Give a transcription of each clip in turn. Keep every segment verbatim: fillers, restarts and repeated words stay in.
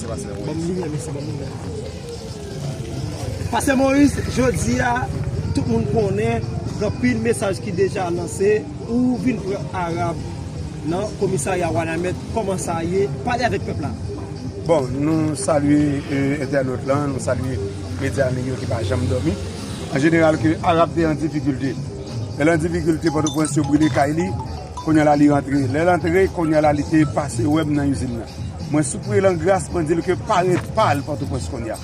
Pastè Moïse. Pastè Moïse, jodi a, tout moun konnen, gen anpil mesaj ki deja lanse, ou vin pran Arab nan komisarya Wanament, kòman sa ye? Pale avèk pèp la. Bon, nou salye, e, entènòt lan, nou salye medya nou yo ki pa janm dòmi. An jeneral, ke Arab te an difikilte. Lè l an difikilte, Pòtoprens yo brile kay li, kounye a la li rantre. Lè l antre, kounye a la li te pase wè m nan izin nan. Mwen sou priyel an gras, mwen di l ke pa ret, pa al Pòtoprens kounye a.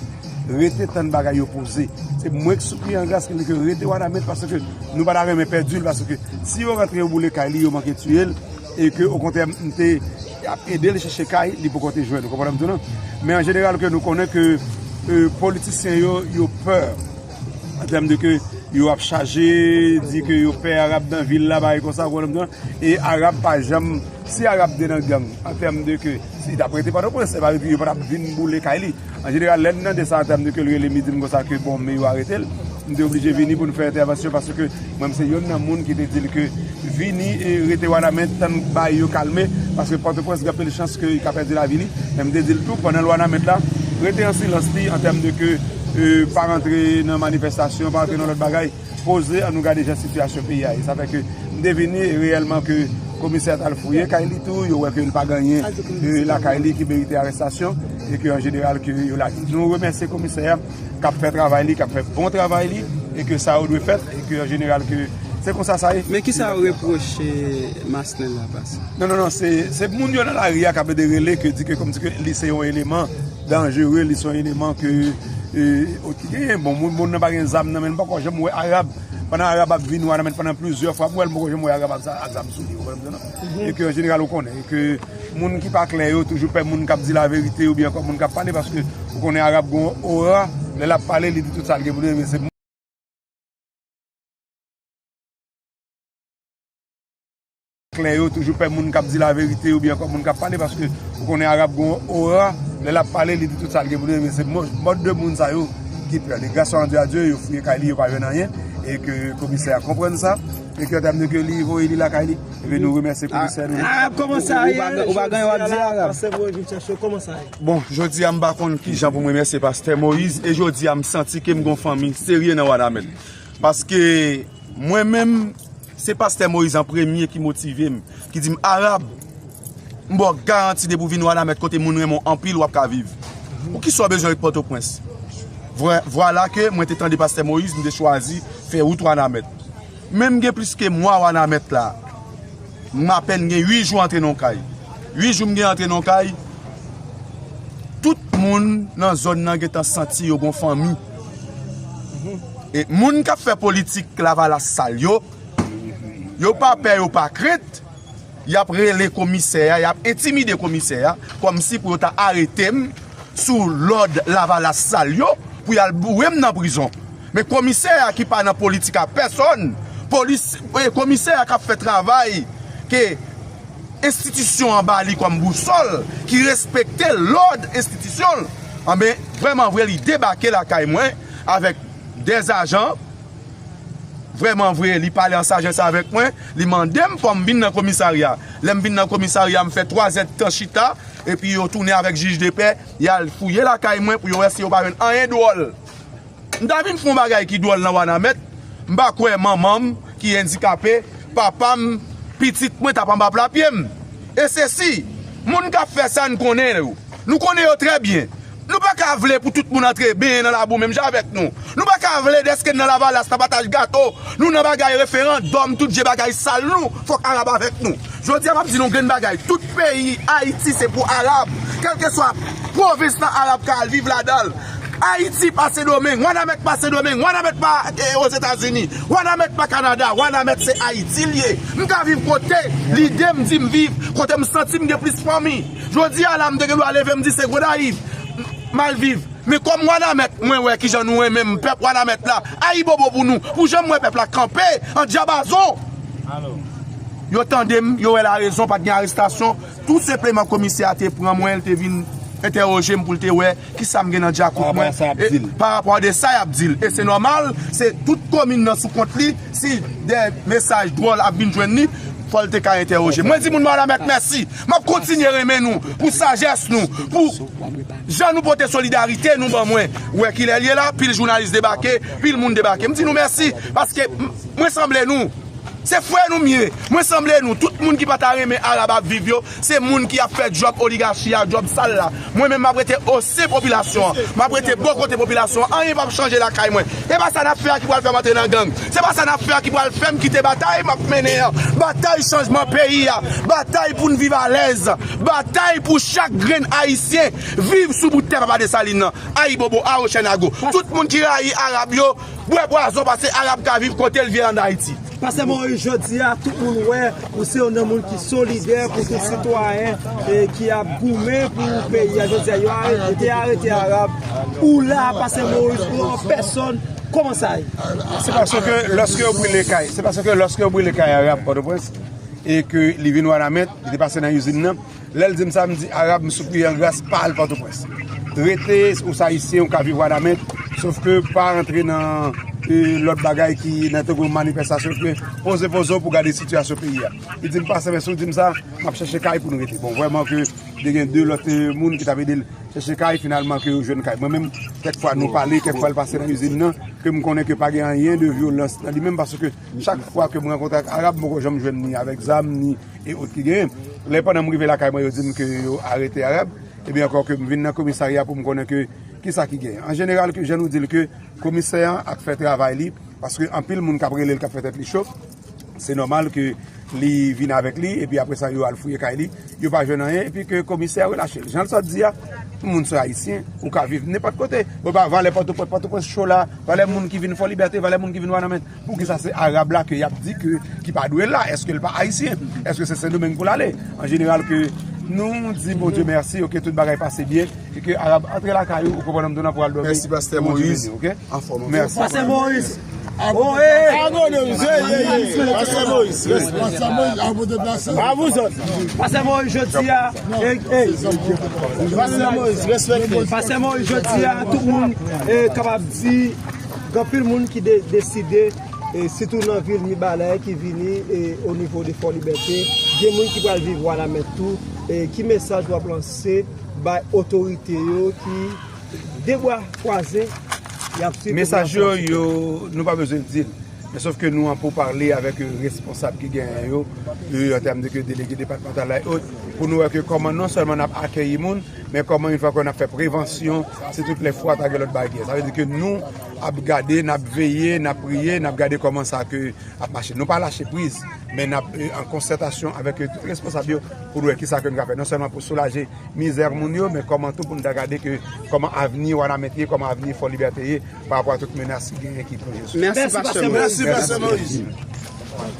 Rete tann bagay yo poze. Se mwen ki sou priyel an gras ki di l ke rete Wanament paske nou pa ta renmen pèdi l, paske si yo rantre yo boule kay li, yo manke tiye l, e ke okontrè m te ap ede l chèche kay, li poko te jwenn, ou konprann m di w non? Men an jeneral ke nou konnen ke, e, politisyen yo, yo pè an tèm de ke yo ap chaje, di ke yo pè Arab nan vil la, bagay konsa, ou konprann m di w non? E Arab pa janm, si Arab te nan gang, an tèm de ke, si li t ap rete Pòtoprens, se pa yo pa t ap vin boule kay li. An jeneral, lè n tande sa an tèm de ke l rele m, li di m konsa ke bon, men yo arete l, m te oblije vini pou n fè entèvansyon paske mwen, m se youn nan moun ki te di l ke vini e rete Wanament, tann bagay yo kalme, paske Pòtoprens gen anpil chans ke li ka pèdi lavi li. Men m te di l tou, pandan l Wanament la, rete an silans li an tèm de ke, e, pa rantre nan manifestasyon, pa rantre nan lòt bagay. Poze, ann nou gade jan sitiyasyon peyi a ye. Sa fè ke m te vini e reyèlman ke komisè a t al fouye kay li tou, yo wè ke l pa gen anyen, e, lakay li ki merite arèstasyon, e ke an jeneral ke yo lage. Nou remèsye komisè a k ap fè travay li, k ap fè bon travay li, e ke sa yo dwe fèt, e ke an jeneral ke se konsa sa ye. Men kisa yo repwoche Maslen la pase? Non, non, non, se, se moun yo nan lari a k ap ede rele, ke di ke kòmsi ke li se yon eleman danjere, li se yon eleman ke, e, ki genyen, bon, moun, moun nan pa gen zam nan men l, m poko janm wè Arab, pandan Arab ap vin Wanament pandan plizyè fwa, m wè l, m poko janm wè Arab ak za-, ak zam sou li, ou konprann m di w non? E ke an jeneral ou konnen, e ke moun ki pa klè yo toujou pè moun k ap di laverite oubyen ankò moun k ap pale, paske ou konnen Arab gen yon ora, lè l ap pale, li di tout sa l gen pou li, men se klè yo toujou pè moun k ap di laverite oubyen ankò moun k ap pale, paske ou konnen Arab gen yon ora, lè l ap pale, li di tout sa l gen pou li, men se mò-, mòd de moun sa yo ki pè. Li, gras a Dye, a Dye, yo fouye kay li, yo pa jwenn anyen, e ke komisè a konprann sa, e ke an tèm de ke li voye li lakay li, e ke nou remèsye komisè nou. Arab, kòman sa ye? Ou pa, ou pa gen w ap di, Arab? Pastè Moïse vin chèche w, kòman sa ye? Bon, jodi a m pa konn kijan pou m remèsye pastè Moïse, e jodi a m santi ke m gon fanmi serye nan Wanament. Paske mwen menm, se pastè Moïse an premye ki motive m, ki di m, Arab, m ba w garanti depi w vin Wanament kote moun renmen w anpil, w ap ka viv. Poukisa w bezwen ret Pòtoprens? Vwa-, vwala ke mwen te tande pastè Moïse, m te chwazi fè wout Wanament. Men m gen plis ke mwa Wanament la. M apèn gen uit jou antre nan yon kay. Uit jou m gen antre nan yon kay. Tout moun nan zòn nan gentan santi yo gon fanmi. E moun k ap fè politik Lavalas sal yo, yo pa pè, yo pa krent, y ap rele komisè a, y ap entimide komisè a, kòmsi pou yo ta arete m sou lòd Lavalas sal yo, pou y al boure m nan prizon. Men komisè a ki pa nan politik a pèsòn, polis, e, komisè a k ap fè travay ke enstitisyon an ba li kòm bousòl, ki respekte lòd enstitisyon l, anben, vrèman vre, li debake lakay mwen avèk dè ajan. Vrèman vre, li pale an sajès avèk mwen, li mande m pou m vin nan komisarya. Lè m vin nan komisarya, m fè twa zèdtan chita, epi yo tounen avèk jij de pè, y al fouye lakay mwen pou yo wè si yo pa jwenn anyen dwòl. M ta vin fè yon bagay ki dwòl nan Wanament, m pa kwè manman m ki andikape, papa m, pitit mwen t ap anba pla pye m. E se si, moun k ap fè sa, n konnen yo. Nou konnen yo trè byen. Nou pa ka vle pou tout moun antre benyen nan labou menm jan avèk nou. Nou pa ka vle dèske n nan Lavalas, nan pataj gato, nou nan bagay referandòm, tout vye bagay sal nou, fòk Arab avèk nou. Jodi a, m ap di nou yon grenn bagay. Tout peyi Ayiti se pou Arab. Kèlkeswa pwovens nan Arab ka al viv ladan l. Ayiti pa Sendomeng, Wanament pa Sendomeng, Wanament pa, e, Ozetazini, Wanament pa Kanada, Wanament se Ayiti l ye. M ka viv kote lide m di m viv, kote m santi m gen plis fanmi. Jodi a la, m te gen dwa leve, m di se Gonayiv m al viv. Men kòm Wanament, mwen wè kijan nou renmen m, pèp Wanament la, ayibobo pou nou, pou jan m wè pèp la kanpe an dyabazon. Yo tande m, yo wè larezon, pa t gen arestasyon. Tou senpleman, komisè a te pran mwen, l te vin entèwoje m pou l te wè kisa m gen nan djakout mwen. Pa rapò a sa y ap di l. E pa rapò de sa y ap di l. E se nòmal, se tout komin nan sou kont li, si de mesaj dwòl ap vin jwenn li, Fò l te ka entèwoje. Mwen di moun Wanament mèsi. M ap kontinye renmen nou pou sajès nou, pou jan nou pote solidarite nou ban mwen. Ou wè kilè l ye la, pil jounalis debake, pil moun debake. M di nou mèsi, paske m- mwen sanble nou. Se frè nou m ye. Mwen sanble nou. Tout moun ki pa ta renmen Arab ap viv yo, se moun ki ap fè djòb oligachi a, djòb sal la. Mwen menm, m ap rete o sen popilasyon an. M ap rete bò kote popilasyon an. Anyen p ap chanje lakay mwen. E pa sa n ap fè a ki pral fè m antre nan gang. Se pa sa n ap fè a ki pral fè m kite batay m ap mennen an. Batay chanjman peyi a. Batay pou n viv alèz. Batay pou chak grenn Ayisyen viv sou bout tè Papa Desalin nan. Ayibobo, awochènago. Tout moun ki rayi Arab yo, bwè pwazon, paske Arab ka viv kote l vle ann Ayiti. Pastè Moïse, jodi a, tout moun wè ou se youn nan moun ki solidè pou tout sitwayen e ki ap goumen pou peyi a. Jodi a, yo arete, arete Arab. Ou la, Pastè Moïse, ou an pèsòn, kòman sa ye? Se paske lòske yo brile kay, se paske lòske yo brile kay Arab Pòtoprens e ke li vin Wanament, li te pase nan izin nan, lè l di m sa, m di, Arab, m sipriye an gras, pa al Pòtoprens. Rete, ou se Ayisyen, ou ka viv Wanament, sof ke pa antre nan e, lòt bagay ki nan tankou manifestasyon, ke poze poze w pou gade sitiyasyon peyi a. Li di m, Pastè, men si w di m sa, m ap chèche kay pou n rete. Bon, vrèman ke te gen de lòt e, moun ki t ap ede l chèche kay, finalman ke yo jwenn kay. Mwen menm, kèk fwa nou pale, kèk fwa l pase nan izin nan, ke m konnen ke pa gen anyen de vyolans nan li menm, paske chak fwa ke m rankontre ak Arab, m poko janm jwenn ni avèk zam, ni e ot ki genyen. Lè pandan m rive lakay mwen, yo di m ke yo arete Arab, ebyen ankò ke m vin nan komisarya pou m konnen ke kisa ki genyen. An jeneral, ke jan nou di l ke komisè an ap fè travay li, paske anpil moun k ap rele l k ap fè tèt li cho, se nòmal ke li vin avèk li, epi apre sa, yo al fouye kay li, yo pa jwenn anyen, epi ke komisè a relache l. Jan l sot di a, yon moun se Ayisyen, ou ka viv nenpòt kote. Bon, ba, valè Pòtoprens, Pòtoprens cho la, valè moun ki vin Fò Libète, valè moun ki vin Wanament. Poukisa se Arab la ke y ap di ke, ki pa dwe la? Èske l pa Ayisyen? Èske se Sendomeng pou l ale? An jeneral, ke nou di Bondye mèsi, oke, tout bagay pase byen, e ke Arab antre lakay ou, ou konprann m tou nan pou al dòmi. Mèsi, Pastè Bondye Moïse. Beni w, oke? Anfòm, anfòm. Mèsi. Pastè Moïse. Oye! Pastè Moïse, respè. Pastè Moïse, a vous de plas. A vous autres. Pastè Moïse, jodi a, ey, ey. Pastè Moïse, respè. Pastè Moïse, jodi a, tout moun e, kapab di, gen anpil moun ki de- deside, e, sitou nan vil Mibalè ki vini e, o nivo de Fò Libète, gen moun ki pral viv Wanament tou. E, ki mesaj w ap lanse bay otorite yo ki de bra kwaze, y ap swiv mesaj yo, yo, nou pa bezwen di l. Men sof ke nou an pou pale avèk, e, responsab ki genyen yo, e, an tèm de ke delege depatmantal la e ot, pou nou wè ke kòman non sèlman n ap akeyi moun, men kòman yon fwa ke n ap fè prevansyon, si tout lè fwa ta gen lòt baryè. Sa vle di ke nou ap gade, n ap veye, n ap priye, n ap gade kòman sa ke ap mache. Nou pa lache priz, men n ap, e, an konsètasyon avèk, e, tout responsab yo pou nou wè kisa ke nou ka fè. Non sèlman pou soulaje mizè moun yo, men kòman tou pou nou ta gade ke kòman avni Wanament ye, kòman avni Fò Libète ye, pa rapò a tout menas ki genyen ki plonje sou. Mèsi, Pastè Moïse. Mèsi, Pastè Moïse.